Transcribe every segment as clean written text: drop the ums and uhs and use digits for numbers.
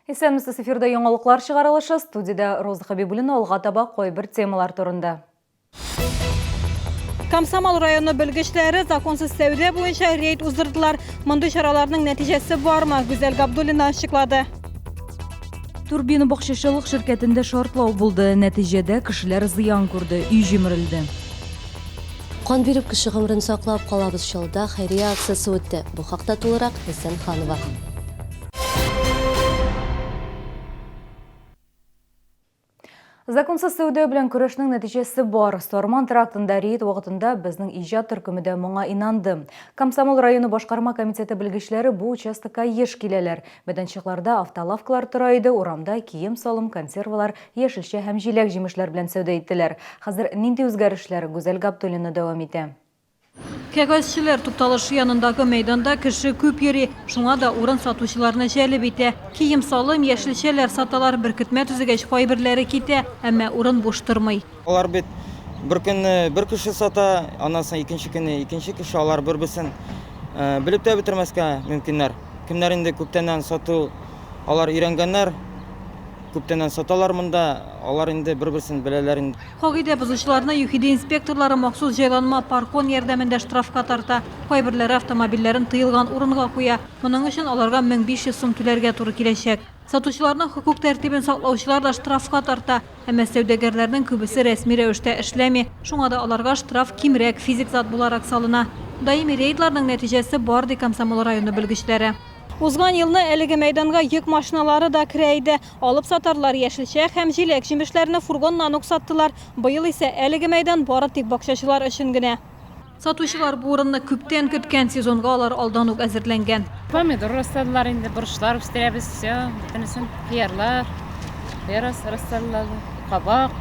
Исәнмесез, эфирда яңалыклар чыгарылышы, студиядә Роза Хәбибуллина алга таба кайбер темалар турында. Комсомол районы белгечләре законсыз сәүдә буенча рейд уздырдылар. Мондый чараларның нәтиҗәсе бармы? Гүзәл Габдуллина ачыклады. Турбина бакчачылык ширкәтендә шартлау булды. Нәтиҗәдә кешеләр зыян күрде, өй җимерелде. Кан биреп кеше гомерен саклап калабыз Чаллыда хәйрия акциясе үтте. Бу хакта тулырак Ләйсән Ханова. Законсыз сәүдә белән көрәшнең нәтиҗәсе бар. Сарман трактында рейд вакытында безнең иҗат төркеме дә моңа инанды. Комсомол районы башкарма комитеты белгечләре бу участокка еш киләләр. Мәйданчыкларда автолавкалар тора иде, урамда кием-салым, консервалар, яшелчә һәм җиләк-җимешләр белән сәүдә иттеләр. Хәзер нинди үзгәрешләр, Гүзәл Габдуллина дәвам итә. Кәгазьчеләр тукталышы янындагы мәйданда кеше күп йөри, шуңа да урын сатучыларны җәлеп итә. Кием-салым, яшелчәләр саталар, беркетмә төзегәч, кайберләре китә, әмма урын буш тормый. Алар бит бер көнне бер кеше сата, аннан соң икенче көнне икенче кеше, алар бер-берсен белеп тә бетермәскә мөмкиннәр. Кемнәр инде күптәннән сату, алар өйрәнгәннәр, күптәннән саталар монда, алар инде бер-берсен беләләр инде. Кагыйдә бозучыларны ЮХИДИ инспекторлары махсус җайланма Паркон ярдәмендә штрафка тарта. Кайберләре автомобильләрен тыелган урынга куя. Моның өчен аларга 1500 сум түләргә туры киләчәк. Сатучыларның хокук тәртибен саклаучылар да штрафка тарта. Әмма сәүдәгәрләрнең күбесе рәсми рәвештә эшләми. Шуңа да аларга штраф кимрәк, физик зат буларак салына. Даими рейдларның нәтиҗәсе бар, ди Комсомол районы белгечләре. Узган елны әлеге мәйданга йөк машиналары да керә иде. Алып-сатарлар яшелчә һәм җиләк-җимешләрне фургоннан ук саттылар. Быел исә әлеге мәйдан бары тик бакчачылар өчен генә. Сатучылар бу урынны күптән көткән, сезонга алар алдан ук әзерләнгән. Помидор расладылар инде, борычлар үстерәбез, все, бөтенесен, кыярлар, кыяр расладылар, кабак,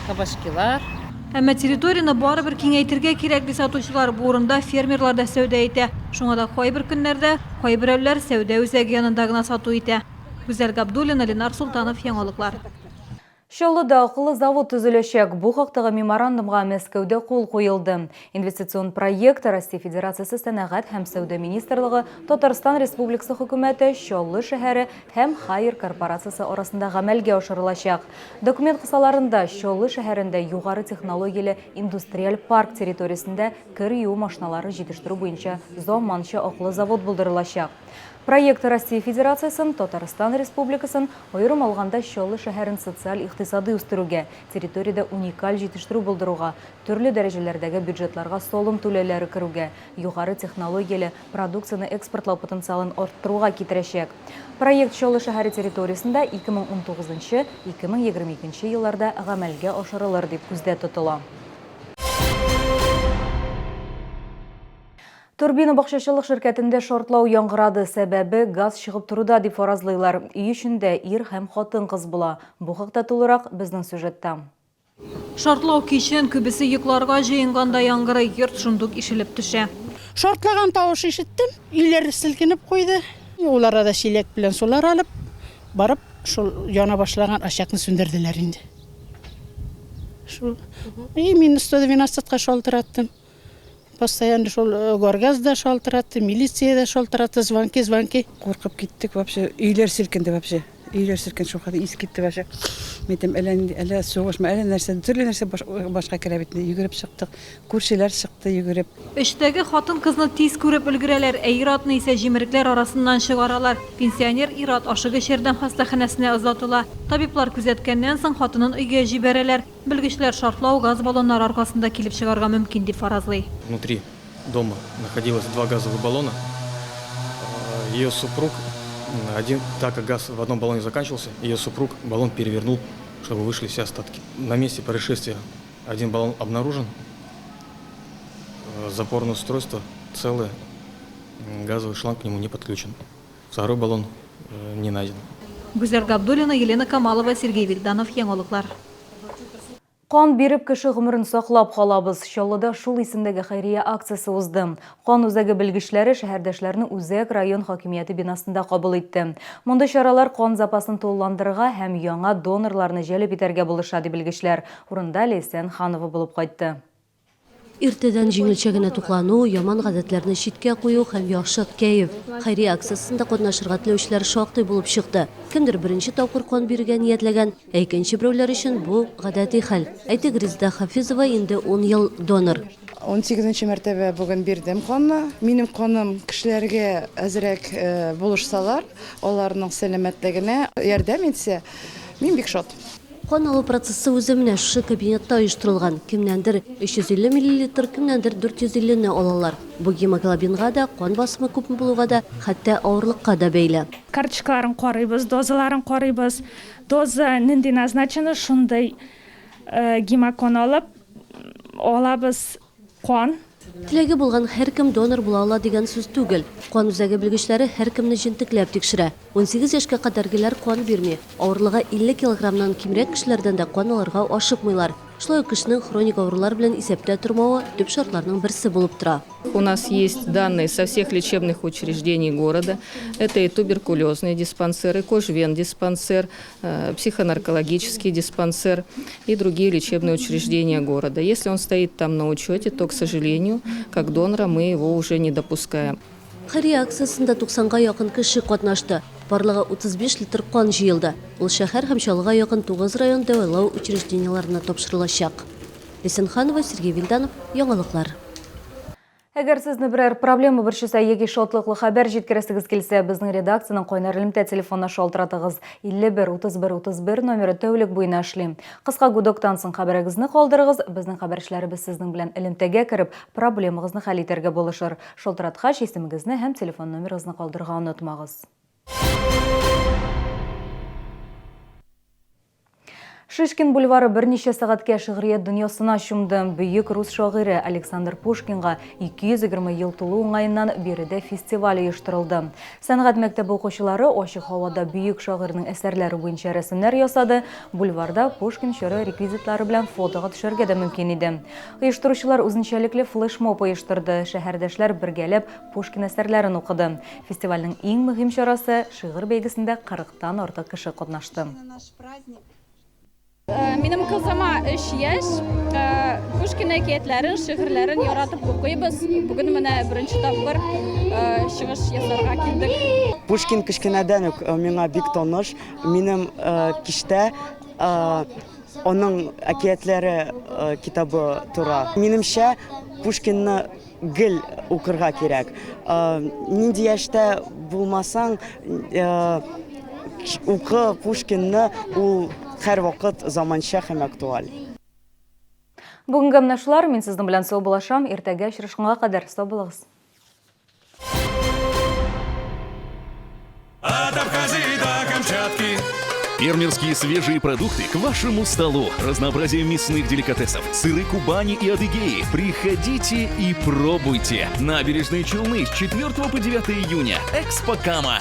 кабачкилар. Әмма территорияне барыбер киңәйтергә кирәк, ди сатучылар. Бу урында фермерлар да сәүдә итә. Шуңа да кайбер көннәрдә кайберәүләр сәүдә үзәге янында гына сату итә. Гүзәл Габдуллина, Ленар Солтанов, Яңалыклар. Чаллыда акыллы завод төзеләчәк. Бу хактагы меморандумга Мәскәүдә кул куелды. Инвестицион проект Россия Федерациясе Сәнәгать һәм сәүдә министрлыгы, Татарстан Республикасы Хөкүмәте, Чаллы шәһәре һәм Хайер корпорациясе арасында гамәлгә ашырылачак. Документ кысаларында Чаллы шәһәрендә югары технологияле индустриаль парк территориясендә кер юу машиналары җитештерү буенча заманча акыллы завод булдырылачак. Проект Россия Федерациясен, Татарстан Республикасын, аерым алганда Чаллы шәһәрен социаль-икътисадый үстерүгә, территориядә уникаль җитештерү булдыруга, төрле дәрәҗәләрдәге бюджетларга салым түләүләре керүгә, югары технологияле продукцияне экспортлау потенциалын арттыруга китерәчәк. Проект Чаллы шәһәре территориясендә 2019 2022 елларда гамәлгә ашырылыр дип күздә тотыла. Турбина бакчачылык ширкәтендә шартлау яңгырады. Сәбәбе газ чыгып торуда дип фаразлыйлар. Өй эчендә ир һәм хатын-кыз була. Бу хакта тулырак безнең сюжетта. Шартлау кичен, күбесе йокларга җыенганда яңгырый, йорт шундук ишелеп төшә. Шартлаган тавыш ишеттем, өйләр селкенеп куйды. Ул арада чиләк белән сулар алып, барып, шул яна башлаган очагны сүндерделәр инде. Шул. И мин 112-ка шалтыраттым. Постоянно шул горгаз да шалтыратты, милиция дә шалтыратты, звонки, звонки. Куркып киттек вообще, өйләр селкенде вообще. Өйләр селкенде, шул хәтле ис китте вообще. Мин әйтәм, әллә нинди, әллә сугышмы, әллә нәрсә, төрле нәрсә башка керә бит. Йөгереп чыктык, күршеләр чыкты йөгереп. Эчтәге хатын-кызны тиз күреп өлгерәләр, ә ир-атны исә җимерекләр арасыннан чыгаралар. Пенсионер ир-ат ашыгыч ярдәм хастаханәсенә озатыла. Табиблар күзәткәннән соң, хатынын өйгә җибәрәләр. Белгечләр шартлау газ баллоннары аркасында килеп чыгарга мөмкин дип фаразлый. Внутри дома находилось два газовых баллона. Ее супруг, один, так как газ в одном баллоне заканчивался, ее супруг баллон перевернул, чтобы вышли все остатки. На месте происшествия один баллон обнаружен, запорное устройство целое, газовый шланг к нему не подключен. Второй баллон не найден. Гүзәл Габдуллина, Елена Камалова, Сергей Вильданов, Яңалыклар. Кан биреп кеше гомерен саклап калабыз. Чаллыда шул исемдәге хәйрия акциясе узды. Кан үзәге белгечләре шәһәрдәшләрне үзәк район хакимияте бинасында кабул итте. Мондый чаралар кан запасын тулыландырырга һәм яңа донорларны җәлеп итәргә булыша, ди белгечләр. Урында Ләйсән Ханова булып кайтты. Иртәдән җиңелчә генә туклану, яман гадәтләрне читкә кую һәм яхшы кәеф. Хәйрия акциясендә катнашырга теләүчеләр шактый булып чыкты. Кемдер беренче тапкыр кан бирергә ниятләгән, ә икенче берәүләр өчен бу, гадәти хәл. Әйтик, Резеда Хафизова инде ун ел донор. Унсигезенче мәртәбә бүген бирдем канны. Минем каным кешеләргә әзрәк булышсалар, аларның сәламәтлегенә ярдәм итсә, мин бик шат. Кан алу процессы үзе менә шушы кабинетта оештырылган. Кемнәндер 350 миллилитр, кемнәндер 450 не алалар. Бу гемоглобинга да, кан басымы күпме булуга да, хәтта авырлыкка да бәйле. Карточкаларын карыйбыз, дозаларын карыйбыз. Доза нинди назначена, шундый гемокон алып алабыз кан. Теләге булган һәркем донор була ала дигән сүз түгел. Кан үзәге белгечләре һәркемне җентекләп тикшерә. Унсигез яшькә кадәргеләр кан бирми. Авырлыгы 50 килограммнан кимрәк кешеләрдән дә кан алырга ашыкмыйлар. Шулай ук кешенең хроник авырулар белән исәптә тормавы төп шартларның берсе булып тора. У нас есть данные со всех лечебных учреждений города. Это и туберкулезный диспансер, и кожвен-диспансер, психонаркологический диспансер и другие лечебные учреждения города. Если он стоит там на учете, то, к сожалению, как донора мы его уже не допускаем. Хәйрия акциясендә 90 га якын кеше катнашты. Барлыгы 35 литр кан җыелды. Ул шәһәр һәм Чаллыга якын тугыз район дәвалау учреждениеләренә тапшырылачак. Лесен Ханова, Сергей Вильданов, Яңалыклар. Әгәр сезне берәр проблема борчыса яки шатлыклы хәбәр җиткерәсегез килсә, безнең редакциянең кайнар элемтә телефонына шалтыратыгыз. 51 31 31 номеры тәүлек буена эшли. Кыска гудоктан соң хәбәрегезне калдырыгыз, безнең хәбәрчеләребез сезнең белән элемтәгә кереп, проблемагызны хәл итәргә булышыр. Шалтыраткач, исемегезне һәм телефон номерыгызны калдырырга онытмагыз. Шишкин бульвары берничә сәгатькә шигърият дөньясына чумды. Бөек рус шагыйре Александр Пушкинга 220 ел тулу уңаеннан биредә фестиваль оештырылды. Сәнгать мәктәбе укучылары ачык һавада бөек шагыйрьнең әсәрләре буенча рәсемнәр ясады, бульварда Пушкин чоры реквизитлары белән фотога төшәргә дә мөмкин иде. Оештыручылар үзенчәлекле флешмоб оештырды, шәһәрдәшләр бергәләп Пушкин әсәрләрен укыды. Фестивальнең иң мөһим чарасы, шигырь бәйгесендә кырыктан артык кеше катнашты. Минем кызыма өч яшь. Пушкин әкиятләрен, шигырьләрен яратып укыйбыз. Бүген менә беренче тапкыр чыгыш ясарга килдек. Пушкин кечкенәдән үк миңа бик таныш. Минем киштә аның әкиятләре китабы тора. Минемчә, Пушкинны гел укырга кирәк. Нинди яшьтә булмасаң, укы Пушкинны, ул һәрвакыт заманча һәм актуаль. Бүгенгә менә шулар, мин сезнең белән саубуллашам, иртәгә очрашканга кадәр сау булыгыз. От Абхазии до Камчатки. Фермерские свежие продукты к вашему столу. Разнообразие мясных деликатесов, сыры Кубани и Адыгеи. Приходите и пробуйте. Набережные Челны с 4 по 9 июня. Экспо Кама.